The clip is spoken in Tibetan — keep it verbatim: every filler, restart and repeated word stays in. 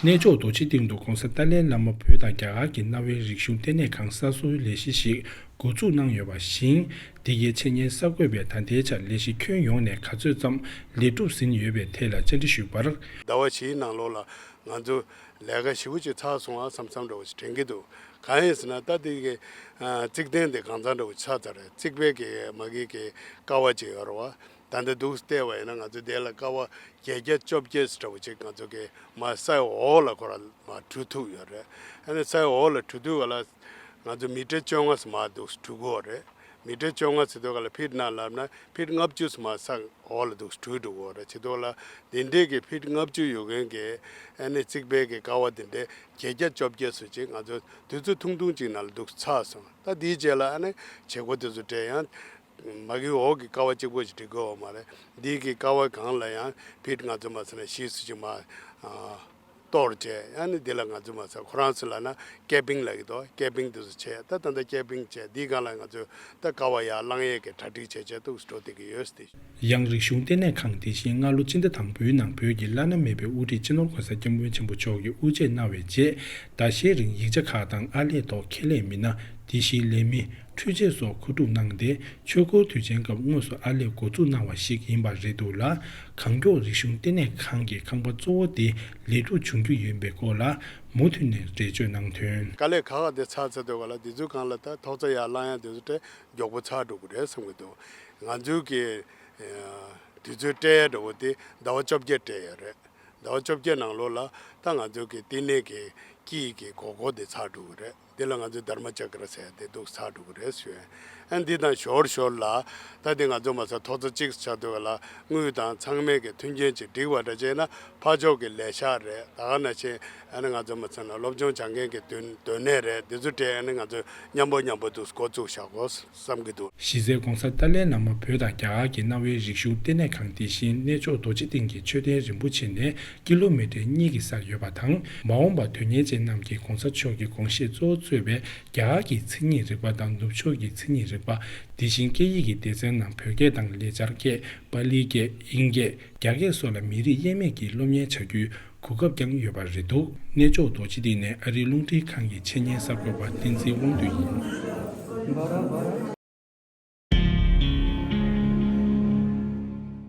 གནས་མཆོག་རྡོ་རྗེ་གདན་དུ་༧གོང་ས་ཏཱ་ལའི་བླ་མ་བོད་དང་རྒྱ་གར་གྱི་གནའ་བོའི་རིག་གཞུང་ལྟེ་གནས་ཁང་གསར་བཟོའི་ལས་གཞི་ཞིག་འགོ་འཛུགས་གནང་ཡོད་པ་བཞིན། འདི་གའི་འཆད་ཉན་གསར་འགོད་པས་ད་ལྟའི་ཆར་ལས་གཞི་ཁྱོན་ཡོངས་ནས་ག་ཚོད་ཙམ་ལས་གྲུབ་ཟིན་ཡོད་པའི་ཐད་ལ་བཅར་འདྲི་ཞུས་པར། ཟླ་བ་བཞིའི་ནང་ལོགས་ལ་ང་ཚོ་ལས་ཀ་ཞེ་པོ་ཅིག་ཚར་སོང་ཨ་བསམ་བསམ་འདྲ་བོ་ཞིག་དྲན་གྱི་འདུག་གང་ཡིན་ཟེར་ན་ད་འདི་གའི་རྩིག་གདན་དེ་གང་ཚང་འདྲ་བོ་ཆགས་ཚར་རེད། རྩིག་པའི་གི་མ་གི་གི་ཀ་བ་ཅིག་ཡོད་རེད་བ། ད་ལྟ་འདུག་བལྟས་པ་ཡིན་ན་ང་ཚོ་དེ་ལ་ཀ་བ་བརྒྱད་བརྒྱ་བཅོ་བརྒྱད་ཟེར་འདྲ་བོ་ཅིག་ང་ཚོ་གི་མ་སའི་འོག་ལ་ཁོ་ར་མ་འགྲོ་ཐུབ་ཡོད་རེད། ཨ་ནི་སའི་འོག་ལ་འགྲོ་དུས་ག་ལ་ང་ཚོ་མི་ཊར་བཅོ་ལྔ་ཙམ་མ་འདུག་འགྲོ་གི་ཡོད་རེད། མི་ཊར་བཅོ་ལྔ་ཟེར་དུས་ག་ལ་ཕིཊ་ནང་ལབ་ན་ཕིཊ་ལྔ་བཅུ་ཙམ་མ་ས་འོག་ལ་འདུག་འགྲོ་འགྲོ་གི་ཡོད་རེད། བྱེད་དུས་ག་ལ་དེ་འདྲའི་གི་ཕིཊ་ལྔ་བཅུ་ཡོད་མཁན་གི་ཨ་ནི་རྩིག་པའི་གི་ཀ་བ་དེ་འདྲའི་བརྒྱད་བརྒྱ་བཅོ་བརྒྱད་ཙམ་ཅིག་ང་ཚོ་དུས་ཚོད་ཐུང་ཐུང་ཅིག་ནང་ལ་འདུག་ཚར་སོང་། ད་དེའི་རྗེས་ལ་ཨ་ནི་བྱེད་སྒོ་དེ་ཚོ་སྤྲད་ཡང་། མ་གི་འོག་གི་ཀ་བ་གཅིག་པོ་ཞིག་སྒྲིག་དགོས་པ་མ་རེད། འདི་གི་ཀ་བ་སྒང་ལ་ཡང་ཕིཊ་ང་ཚོ་མ་ཟེར་ན་བཞི་ཙམ་ཅིག་མ་ཨ་གཏོར་བྱས། ཡང་ནི་འདི་ལ་ང་ཚོ་མ་ཟེར་ཁོ་རང་ཚོ་ལ་ན་ཀེ་པིང་ལབ་ཀྱི་འདུག་ཀེ་པིང་དེ་ཚོ་བྱས། ད་ད་ལྟ་ཀེ་པིང་བྱས་འདིའི་སྒང་ལ་ང་ཚོ་ད་ཀ་བ་ཡར་བསླང་ཡས་ཀྱི་གྲ་སྒྲིག་བྱས་བྱས་འདུག་འགྲོ་བསྡད་ཀྱི་ཡོད་ཟེར། ཡང་རིག་གཞུང་ལྟེ་གནས་ཁང་དེ་བཞིན་སྔ་ལོ་སྤྱི་ཟླ་དང་པོའི་ནང་བོད་ཀྱི་བླ་ན་མེད་པའི་དབུ་ཁྲིད་སྤྱི་ནོར་༧གོང་ས་༧སྐྱབས་མགོན་ཆེན་པོ་མཆོག་གིས་དབུ་འབྱེད་གནང་བའི་རྗེས། ཟླ་ཤས་རིང་ཡིག་ཆ་ཁག་དང་ཨར་ལས་ཐོག་ཁྱད་ལས་མི་སྣ། དེ་བཞིན་ལས་མི། འཕྲུལ་ཆས་སོགས་མཁོ་སྒྲུབ་གནང་སྟེ། ཆོས་འཁོར་དུས་ཆེན་སྐབས་དངོས་སུ་ཨར་ལས་འགོ་འཛུགས་གནང་བ་ཞིག་ཡིན་པ་རེད་འདུག་ལ། གངས་སྐྱོགས་རིག་གཞུང་ལྟེ་གནས་ཁང་གི་ཁང་པ་གཙོ་བོ་དེ་ལས་སྒྲུབ་བྱུང་རྒྱུ་ཡིན་པའི་སྐོར་ལ་མུ་མཐུད་ནས་འགྲེལ་བརྗོད་གནང་དོན། དཀའ་ལས་ཁག་ཁག་དེ་ཚར་ཚར་དུས་ག་ལ་དེ་ཚོའི་སྒང་ལ་ད་ཐོག་ཚ་ཡར་བསླང་ཡ་དེ་ཚོ་དེ་མགྱོགས་པོ་ཚར་འགྲོ་གི་རེད་བསམ་གྱི་འདུག་ང་ཚོའི་གི་དུས་ཚོད་སྤྲད་ཡ་འདྲ་བོ་དེ་ཟླ་བ་བཅོ་བརྒྱད་སྤྲད་ཡོད་རེད། ཟླ་བ་བཅོ་བརྒྱད་ནང་ལོགས་ལ་ད་ང་ཚོའི་གི་ལྟེ་གནས་ཀྱི་དཀྱིལ་གྱི་སྒོར་སྒོར་དེ་ཚར་འགྲོ་གི་རེད། འདི་ལ་ང་ཚོས་དྷརྨ་ཅ་ཀ་ར་ཟེར་དེ་འདུག་ཚར་འགྲོ་གི་རེད་ཞུ། ཨ་འདི་དང་ཞོར་ཞོར་ལ་ད་འདི་ང་ཚོ་མ་ཚད་ཐོག་ཚ་གཅིག་ཆགས་དུས་ལ་དངུལ་དང་ཚང་མས་ཀྱི་མཐུན་རྐྱེན་ཅིག་སྒྲིག་པ་འདྲ་བྱས་ན་ཕར་ཕྱོགས་ཀྱི་ལས་ཤག་རེད། ད་ག་ནང་བཞིན་ཨ་ནི་ང་ཚོ་མ་ཚད་ན་སློབ་སྦྱོང་སྦྱང་མཁན་གྱི་སྡོད་སྡོད་གནས་རེད། འདི་ཚོ་སྤྲད་ཨ་ནི་ང་ཚོས་མཉམ་པོ་མཉམ་པོ་འདུག་འགོ་བཙུགས་བཞག་གོ། བསམ་གྱི་འདུག་གཞི་རྩའི་༧གོང་ས་ཏཱ་ལའི་བླ་མ་བོད་དང་རྒྱ་གར་གྱི་གནའ་བོའི་རིག་གཞུང་ལྟེ་གནས་ཁང་དེ་བཞིན་གནས་མཆོག་རྡོ་རྗེ་གདན་གྱི་མཆོད་རྟེན་རིན་པོ་ཆེ་ནས་ཀི་ལོ་མི་ཊར་གཉིས་ཀྱི་སར་ཡོད་པ་དང་། མ་འོངས་པར་དོན་གཉེར་ཅན་རྣམས་ཀྱིས་༧གོང་ས་མཆོག་གི་དགོངས་བཞེད་གཙོ་བོར་གཙོས་པའི་རྒྱ་གར་གྱི་མཚན་ཉིད་རིག་པ་དང་ནུབ་ཕྱོགས་ཀྱི་མཚན་ཉིད་རིག་པ། དེ་བཞིན་སྐད་ཡིག་གི་སྡེ་ཚན་ནང་བོད་སྐད་དང་ལེགས་སྦྱར་སྐད། པཱ་ལིའི་སྐད། དབྱིན་སྐད། རྒྱ་སྐད་སོགས་ལ་མི་རིགས་དབྱེ་མེད་ཀྱིས་སློབ་གཉེར་བྱ་རྒྱུའི་གོ་སྐབས་ཀྱང་ཡོད་པ་རེད་འདུག་གནས་མཆོག་རྡོ་རྗེ་གདན་ནས་ཨ་རིའི་རླུང་འཕྲིན་ཁང་གི་འཆད་ཉན་གསར་འགོད་པ་བསྟན་འཛིན་དབང་འདུས་ཡིན།